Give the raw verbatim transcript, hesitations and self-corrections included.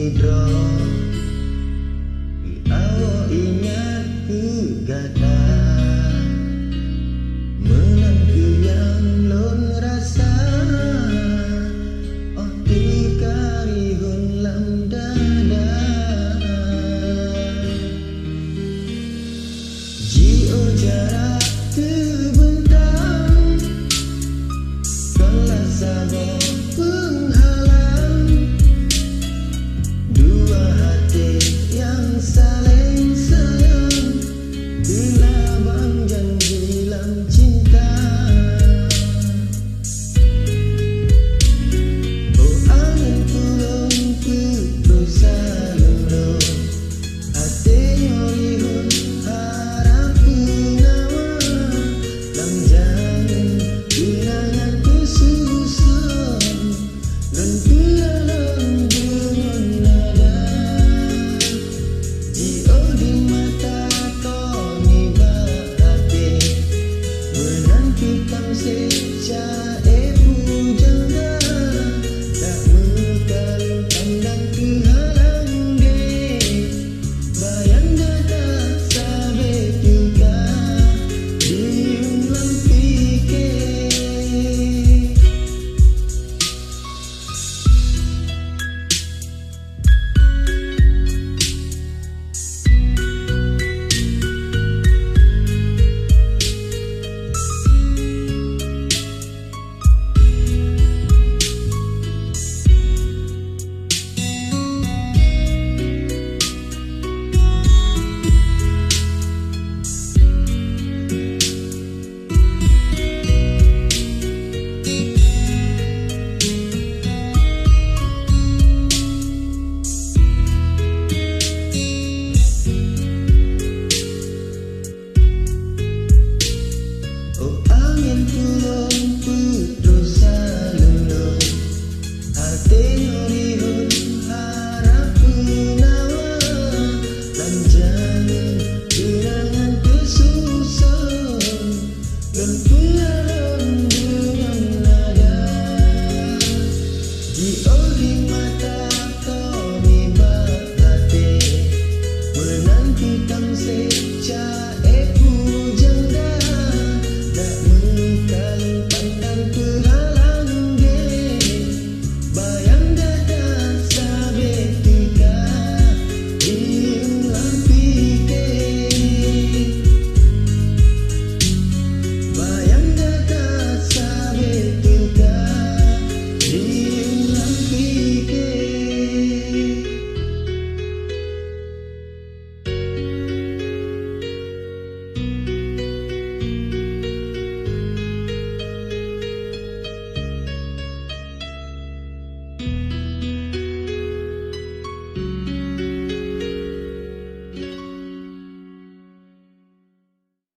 Droe, awak ingat keu gata, meunan keuh nyang lôn rasa, óh teuka rihon lam dada. Jiôh jarak teubeutang, kon lheueh saboh peunghalang. Dua até nyang saléng sayang, teulabang janji lam cinta. Oh angén tulông peutroh saleuem droe, até nyoe rihon harab peunawa, lam janén keunangan teususon. Lôn peulom deungon nada, jiôh di mata, kon nibak até. Meunan keuh tamsé ca-e pujangga, dak meukalon pandang teuhalang deh. Bayang gata sabe teuka diyum lam pike. Oh angén tulông peutroh saleuem lôn, até nyoe rihon harab peunawa, lam janén keunangan teususon. Lôn peulom deungon nada, jiôh di mata, kon nibak até. Meunan keuh tamsé